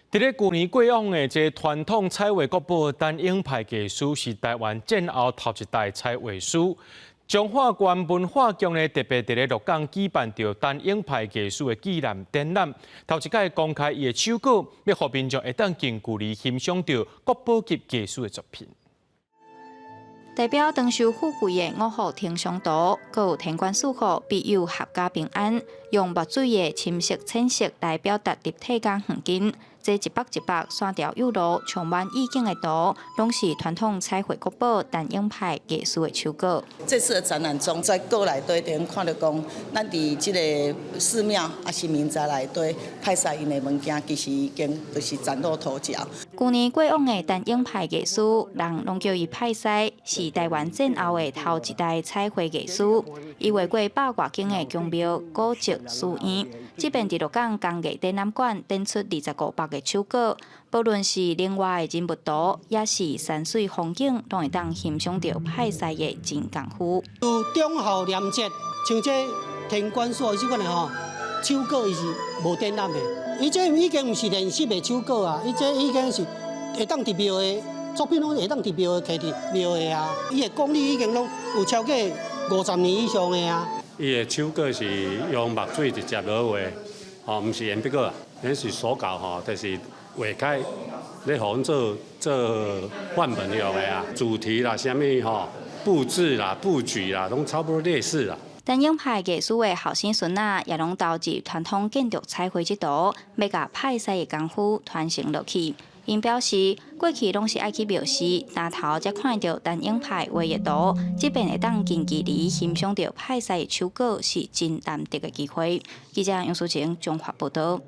佇咧舊年過往的這個傳統彩畫國寶陳永派藝師是台灣戰後頭一代彩畫師。彰化縣文化局呢特別佇咧鹿港舉辦著陳永派藝師的紀念展覽，頭一擺公開伊的手稿，欲予民眾會當近距離欣賞著國寶級藝師的作品。代表長壽富貴的五福呈祥圖，閣有天官賜福，庇佑闔家平安，用墨水的深色、淺色來表達立體佮遠近。這一幅一幅線條幼路、充滿意境的圖，攏是傳統彩繪國寶陳永派藝師的手稿。這次的展覽中，在稿內底會看著講，咱佇這个寺廟抑是民宅內底拜師𪜶的物件，其實已經就是嶄露頭角。舊年過往的陳永派藝師，人攏叫伊派師，是台灣戰後的頭一代彩繪藝師。伊畫過百外間的宮廟、古蹟、寺院。這遍佇鹿港工藝展覽館展出25幅的手稿，無論是另外的人物圖，抑是山水風景，攏會當欣賞著派師的真功夫。有忠孝廉節，像這天官賜這款的吼，手稿伊是無展覽的，伊這已經毋是練習的手稿啊，伊這已經是會當佇廟的作品，攏會當佇廟的摕佇廟的啊，伊的功力已經攏有超過50年以上的啊。伊的手稿是用墨水直接落畫，吼，毋是鉛筆稿，咱是手稿吼，就是畫開咧，予阮做做範本用的啊，主題啦，啥物吼，佈置啦、佈局啦，攏差不多類似啦。陳永派藝師的後生孫仔也攏投入傳統建築彩繪這途，欲共派師的功夫傳承落去。𪜶表示，過去攏是愛去廟寺，擔頭才看著陳永派畫的圖，這遍會當近距離欣賞著派師的手稿，是真難得的機會。記者楊淑晴綜合報導。